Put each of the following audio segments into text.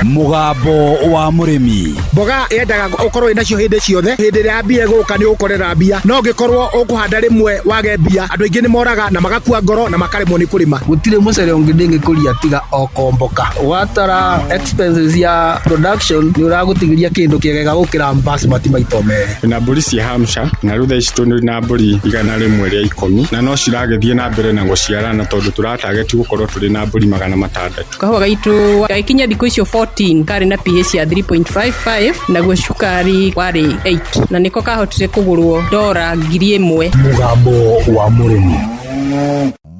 Mũgambo wa mũrĩmi. Mboga yendaga ũkorwo wĩnacio hĩndĩ ciothe. Hĩndĩ ĩrĩa ya mbia ĩgũka nĩ ũgũkorera mbia, no ũngĩkorwo ũkũhanda rĩmwe wage mbia, andũ aingĩ nĩ moraga na magakua ngoro na makaremwo nĩ kũrĩma. Gũtirĩ mũcere ũngĩ ndĩngĩkũria tiga o Komboka. Watara expenses ya production, nĩ ũragũtigĩria kĩndũ kĩega gũkĩra basmati maita merĩ. Na mbũri cia Hampshire, na rĩu thaa ici tũrĩ na mbũri 110, na no ciragĩthiĩ na mbere na gũciarana tondũ tũratarget gũkorwo tũrĩ na mbũri 600. Kahũa gaitũ gagĩkinya thikũ icio 14 karĩ na pH ya 3.55, naguo cukari warĩ 8, na nĩko kahotire kũgũrwo dora 1000. Mũgambo wa mũrĩmi.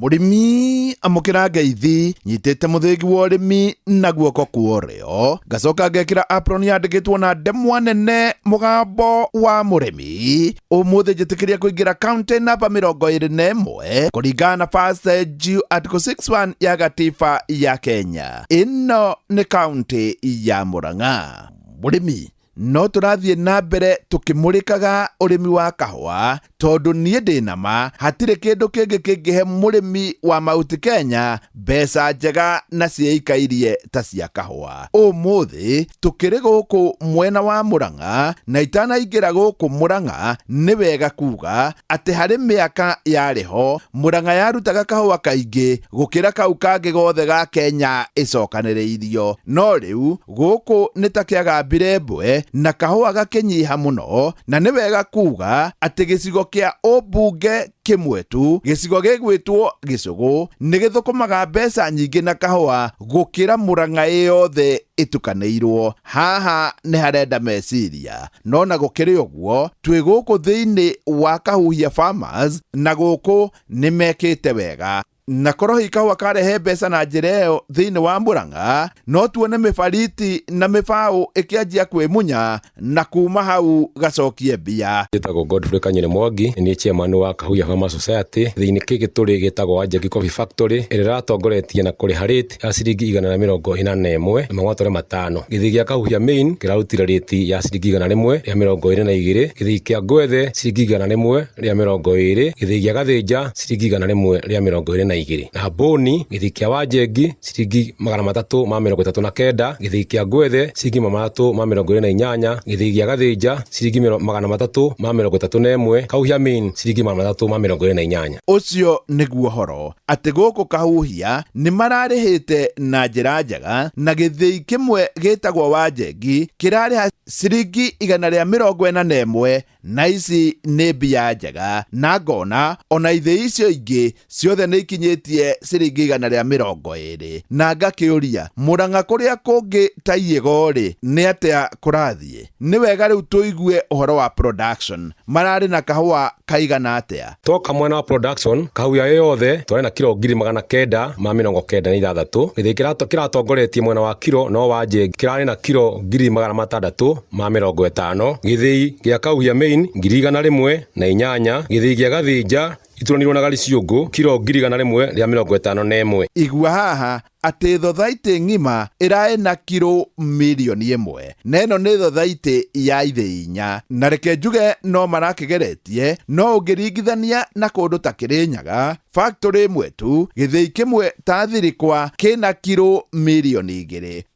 Mũrĩmi, amũkĩra ngeithi. Nyitĩte mũthĩgi wa ũrĩmi na guoko kwa ũrĩo, ngacoka ngekĩra apron yandĩkĩtwo na ndemwa nene "Mũgambo wa mũrĩmi". Ũmũthĩ njĩtĩkĩria kũingĩra kaunti namba 21 kũringana na First G Article 61 ya gatiba ya Kenya. Ĩno nĩ kaunti ya Murang'a. Mũrĩmi, no tũrathiĩ na mbere tũkĩmũrĩkaga ũrĩmi wa kahũa, tondũ niĩ ndĩ na ma hatirĩ kĩndũ kĩngĩ kĩngĩhe mũrĩmi wa Mount Kenya mbeca njega na ciĩikairie ta cia kahũa. Ũmũthĩ tũkĩrĩ gũkũ mwena wa Murang'a, na itanaingĩra gũkũ Murang'a, nĩ wega kuga atĩ harĩ mĩaka yarĩ ho Murang'a yarutaga kahũa kaingĩ gũkĩra kau kangĩ gothe ga Kenya ĩcokanĩrĩirio, no rĩu gũkũ nĩ ta kĩagambire mbwe na kahũa gakĩnyiha mũno. Na nĩ wega kuga atĩ gĩcigo kĩa ũmbunge kĩmwe tu, gĩcigo gĩgwĩtwo Gĩcũgũ, nĩ gĩthũkũmaga mbeca nyingĩ na kahũa gũkĩra Mũrang'a yothe ĩtukanĩirwo. Haha nĩ harenda meciria. No na gũkĩrĩ ũguo, twĩ gũkũ thĩinĩ wa Kahuhia Farmers, na gũkũ nĩ mekĩte wega, na korwo hihi kahũa karehe mbeca na njĩra ĩyo thĩinĩ wa Mũrang'a, no tuone mĩbariti na mĩbaũ ĩkĩanjia kwĩmunya na kuma hau gacokie mbia. Njĩtagwo Godfrey Kanyere Mwangi, nĩ niĩ chairman wa Kahuhia Farmers Society. Thĩinĩ kĩngĩ tũrĩ gĩtagwo Wanjeki Coffee Factory, ĩrĩa ĩratongoretie na kũrĩha rate ya ciringi 185.5. Gĩthii gĩa Kahuhia Main kĩrarutire rate ya ciringi 122. Gĩthii kĩa Ngwethe ciringi 120. Gĩthii gĩa Gathĩnja ciringi 122. Na Mbũni, gĩthii kĩa Wanjengi ciringi 339. Gĩthii kĩa Ngwethe ciringi 328. Gĩthii gĩa Gathĩnja ciringi 331. Kahuhia Main ciringi 328. Ũcio nĩguo horo atĩ gũkũ Kahuhia nĩ mararĩhĩte na njĩra njega, na gĩthĩi kĩmwe gĩtagwo Wanjengi kĩrarĩha ciringi 141, na ici nĩ mbia njega, na ngona ona ithĩi icio ingĩ ciothe nĩ ikinyĩtie ciringi 120. Na ngakĩũria, Mũrang'a kũrĩa kũngĩ ta Iĩgo-rĩ, nĩ atĩa kũrathiĩ? Nĩ wega rĩu tũigue ũhoro wa production. Mararĩ na kahũa kaigana atĩa? Toka mwena wa production, Kahuhia ĩ yothe twarĩ na kiro 996. Gĩthii kĩratongoretie mwena wa kiro no Wanjengi, kĩrarĩ na kiro 650. Gĩthii gĩa Kahuhia Main 108. Gĩthii gĩa Gathĩnja ituranĩirwo na Gariciũngũ kiro 151. Igua haha atĩ thothaitĩ ng'ima ĩraĩ na kiro 1 million, na ĩno nĩ thothaitĩ ya ithĩi 4. Na reke njuge no marakĩgeretie, no ũngĩringithania na kũndũ ta Kĩrĩnyaga, factory ĩmwe tu, gĩthĩi kĩmwe ta Thirikwa kĩna kiro 2 million.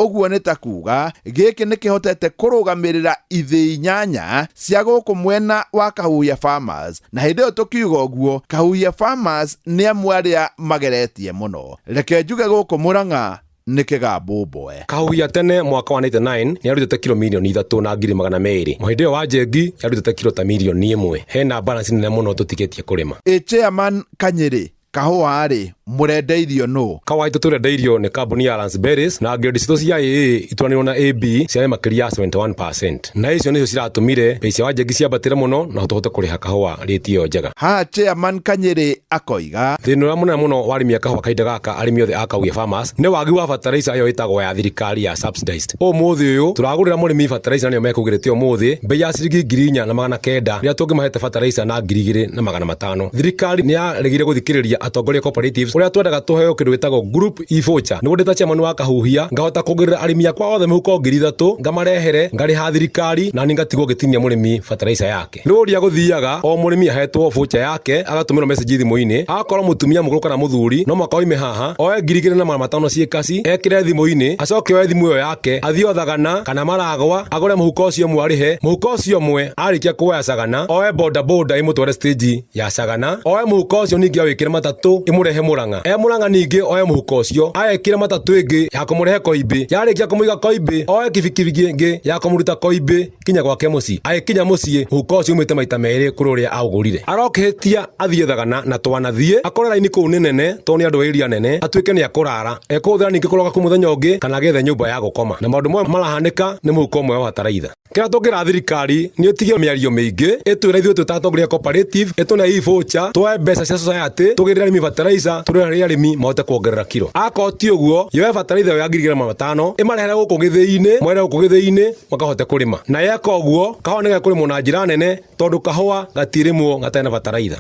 Ũguo nĩ ta kuga gĩkĩ nĩ kĩhotete kũrũgamĩrĩra ithĩi 8 cia gũkũ mwena wa Kahuhia Farmers. Na hĩndĩ ĩyo tũkiuga ũguo, Kahuhia Farmers nĩ amwe arĩa mageretie mũno. Reke njuge gũkũ Mũrang'a nĩ kĩgambũmboe. Kahuhia tene mwaka wa 99 nĩ yarutĩte kiro 3,200,000. Hĩndĩ ĩyo Wanjengi yarutĩte kiro ta 1 million. Hena balance nene mũno tũtigĩtie kũrĩma. Ĩ chairman Kanyĩrĩ, kahũa-rĩ, mũrendeirio nũ? Kahũa gaitũ tũrendeirio nĩ kambuni ya Lansberry's, na grade citũ cia AA ituranĩirwo na AB ciarĩ makĩria ya 71%, na icio nĩcio ciratũmire bei cia Wanjengi ciambatĩre mũno na tũhote kũrĩha kahũa rate ĩyo njega. Haha chairman Kanyĩrĩ akoiga, Thĩna ũrĩa mũnene mũno wa arĩmi a kahũa kahinda gaka, arĩmi othe a Kahuhia Farmers, nĩ wagi wa fertilizer ĩyo ĩtagwo ya thirikari ya subsidized. Ũmũthĩ ũyũ tũragũrĩra mũrĩmi fertilizer, nĩyo mekũgĩrĩte ũmũthĩ bei ya ciringi 4900, rĩrĩa tũngĩmahete fertilizer na 2500. Thirikari nĩ yaregire gũthikĩrĩria. Atongoria Cooperatives ũrĩa twendaga tũheo kĩndũ gĩtagwo group e-voucher nĩguo ndĩ ta chairman wa Kahuhia ngahota kũgĩrĩra arĩmi akwa othe mĩhuko 3000 ngamarehere ngarĩha thirikari na niĩ ngatigwo ngĩtinia mũrĩmi fertilizer yake. Nĩ ũrĩa gũthiaga o mũrĩmi ahetwo voucher yake agatũmĩrwo message thimũ-inĩ akorwo mũtumia mũkũrũ kana mũthuri no mũhaka oime haha oe 2500 ciĩ kaci ekĩre thimũ-inĩ acoke oe thimũ ĩyo yake athiĩ o Thagana kana Maragwa agũre mũhuko ũcio ũmwe arĩhe mũhuko ũcio ũmwe arĩkia kuoya Sagana oe boda boda ĩmũtware stage ya Sagana oe mũhuko ũcio ningĩ awĩkĩre matatũ ĩmũrehe Mũrang'a e Mũrang'a ningĩ oe mũhuko ũcio awĩkĩre matatũ ĩngĩ ya kũmũrehe Koimbĩ yarĩkia kũmũiga Koimbĩ oe kibikibi ĩngĩ ya kũmũruta Koimbĩ kinya gwake mũciĩ agĩkinya mũciĩ mũhuko ũcio umĩte maita merĩ kũrĩ ũrĩa aũgũrire arokĩhĩtia athiĩ Thagana na twanathiĩ akore raini kũu nĩ nene tondũ nĩ andũ a area nene atuĩke nĩ akũrara ekũhũthĩra ningĩ kũroka kũu mũthenya ũngĩ kana agĩethe nyũmba ya gũkoma na maũndũ mamwe marahanĩka nĩ mũhuko ũmwe wa bataraitha. Kĩrĩa tũngĩra thirikari nĩ ĩtige mĩario mĩingĩ ĩtwĩre ithuĩ twĩ ta atongoria cooperative ĩtũne e-voucher tuoe mbeca cia society tũgĩrĩre arĩmi fertilizer tũrĩhe arĩmi mahote kuongerera kiro akorwo ti ũguo yoe fertilizer ĩyo ya 2500 ĩmarehere gũkũ gĩthĩi-inĩ mwere gũkũ gĩthĩi-inĩ makahote kũrĩma na yeka ũguo kahũa nĩgekũrĩmwo na njĩra nene tondũ kahũa gatirĩmwo gatarĩ na bataraitha.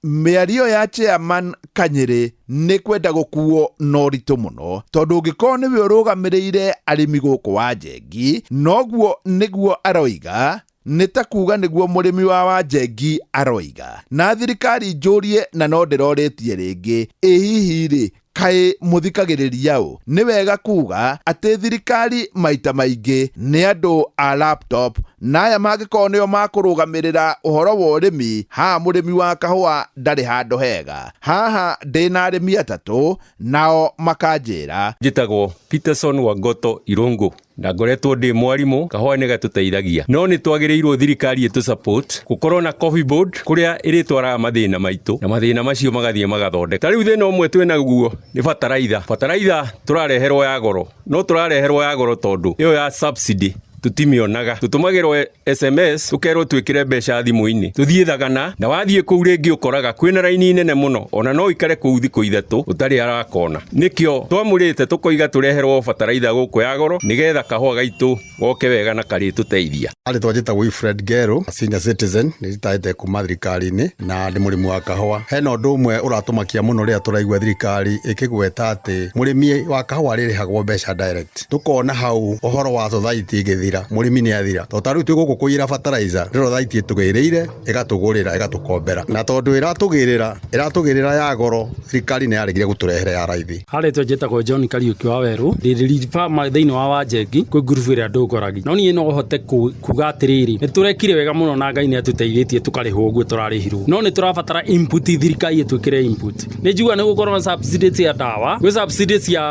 Mĩario ya chairman Kanyĩrĩ nĩ kwenda gũkuo na ũritũ mũno tondũ ũngĩkorwo nĩwe ũrũgamĩrĩire arĩmi gũkũ Wanjengi noguo nĩguo aroiga nĩ ta kuga nĩguo mũrĩmi wa Wanjengi aroiga na thirikari njũrie na no ndĩrorĩtie rĩngĩ ĩ hihi rĩ kaĩ mũthikagĩrĩria ũ nĩ wega kuga atĩ thirikari maita maingĩ nĩ andũ a laptop na aya mangĩkorwo nĩo makũrũgamĩrĩra ũhoro wa ũrĩmi haha mũrĩmi wa kahũa ndarĩ handũ hega haha ndĩna arĩmi atatũ nao makanjĩra Njĩtagwo Peterson Wangoto Irũngũ na ngoretwo ndĩ mwarimũ kahũa nĩ gatũteithagia no nĩ twagĩrĩirwo thirikari ĩtũ support gũkorwo na coffee board kũrĩa ĩrĩtwaraga mathĩna maitũ na mathĩna macio magathiĩ magathondeka ta rĩu thĩna ũmwe twĩ naguo nĩ bataraitha bataraitha tũrareherwo ya goro no tũrareherwo ya goro tondũ ĩyo ya subsidy tũtimĩonaga tũtũmagĩrwo SMS tũkerwo twĩkĩre mbeca thimũ-inĩ tũthiĩ Thagana na wathiĩ kũu rĩngĩ ũkoraga kwĩna raini nene mũno ona no ũikare kũu thikũ ithatũ ũtarĩ arakona nĩkĩo twamũrĩte tũkoiga tũreherwo bataraitha gũkũ ya goro nĩgetha kahũa gaitũ goke wega na karĩtũteithia. Rĩtwa njĩtagwo Wilfred Ngeru, senior citizen, nĩ ritaĩte kuma thirikari-inĩ na ndĩ mũrĩmi wa kahũa. Hena ũndũ ũmwe ũratũmakia mũno rĩrĩa tũraigua thirikari ĩkĩgweta atĩ mũrĩmi wa kahũa arĩrĩhagwo mbeca direct. Tũkona hau ũhoro wa society ĩgĩthira, mũrĩmi nĩ athira. Tondũ ta rĩu twĩ gũkũ kũiyĩra fertilizer, nĩ society ĩtũgĩrĩire, ĩgatũgũrĩra, ĩgatũkombera. Na tondũ ĩratũgĩrĩra, ĩratũgĩrĩra ya goro, thirikari nĩ yaregire gũtũrehere ya raithi. Harĩtwa njĩtagwo John Kariũki wa Werũ ndĩ lead farmer thĩinĩ wa Wanjengi kwĩ ngurubu ĩrĩa ndũngoragi no niĩ no hote kuga atĩrĩrĩ nĩ tũrekire wega mũno na Ngai nĩ atũteithĩtie tũkarĩhwo ũguo tũrarĩhirwo no nĩ tũrabatara input thirikari ĩtwĩkĩre input nĩ njigua nĩ gũkorwo na subsidy cia ndawa gwĩ subsidy cia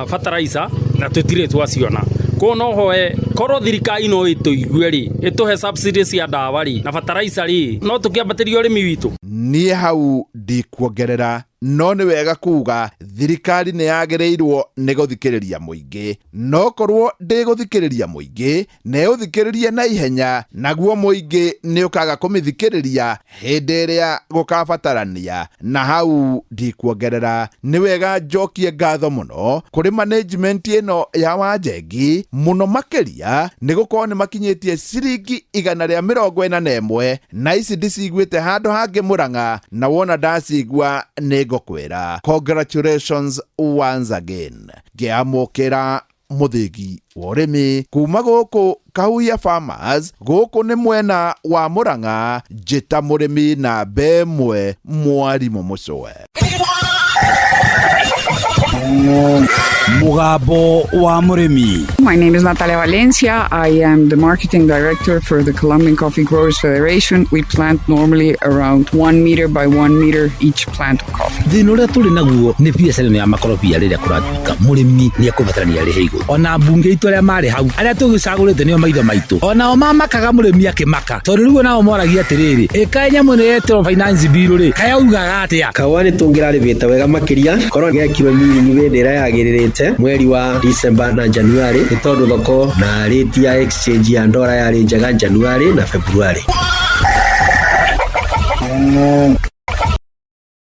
fertilizer na tũtirĩ twaciona koguo no hoe korwo thirikari no ĩtũigue rĩ ĩtũhe subsidy cia ndawa rĩ na fertilizer rĩ no tũkĩambatĩrie ũrĩmi witũ. Niĩ hau ndikuongerera no nĩ wega kuga thirikari nĩ yagĩrĩirwo nĩ gũthikĩrĩria mũingĩ no korwo ndĩgũthikĩrĩria mũingĩ na ĩũthikĩrĩrie na ihenya naguo mũingĩ nĩ ũkaga kũmĩthikĩrĩria hĩndĩ ĩrĩa gũkabatarania na hau ndikuongerera nĩ wega njokie ngatho mũno kũrĩ management ĩno ya Wanjengi mũno makĩria nĩ gũkorwo nĩ makinyĩtie ciringi 141 na ici ndiciguĩte handũ hangĩ Mũrang'a na wona ndacigua nĩ ngũkwĩra congratulations once again ngĩamũkĩra mũthĩgi wa ũrĩmi kuma gũkũ Kahuhia Farmers gũkũ nĩ mwena wa Mũrang'a njĩta mũrĩmi namba ĩmwe mwarimũ mũcwe. Mũgambo wa mũrĩmi. My name is Natalia Valencia. I am the marketing director for the Colombian Coffee Growers Federation. We plant normally around 1 meter by 1 meter each plant of coffee. Thĩna ũrĩa tũrĩ naguo nĩ biacara ĩno ya makorobia rĩrĩa kũratuĩka mũrĩmi nĩ ekũbatarania arĩhe igũrũ ona mbunge itũ arĩa marĩ hau arĩa tũgĩcagũrĩte nĩo maitho maitũ onao mamakaga mũrĩmi akĩmaka tondũ rĩu onao moragia atĩrĩrĩ ĩkaĩ nyamũ ĩno yetĩrwo finance bill rĩ kayaugaga atĩa. Kahũa nĩ tũngĩrarĩmĩte wega makĩria korwo gekirwo miringi hĩndĩ ĩrĩa yagĩrĩrĩte mweri wa December na January nĩ tondũ thoko na rate ya exchange ya ndora yarĩ njega January na February.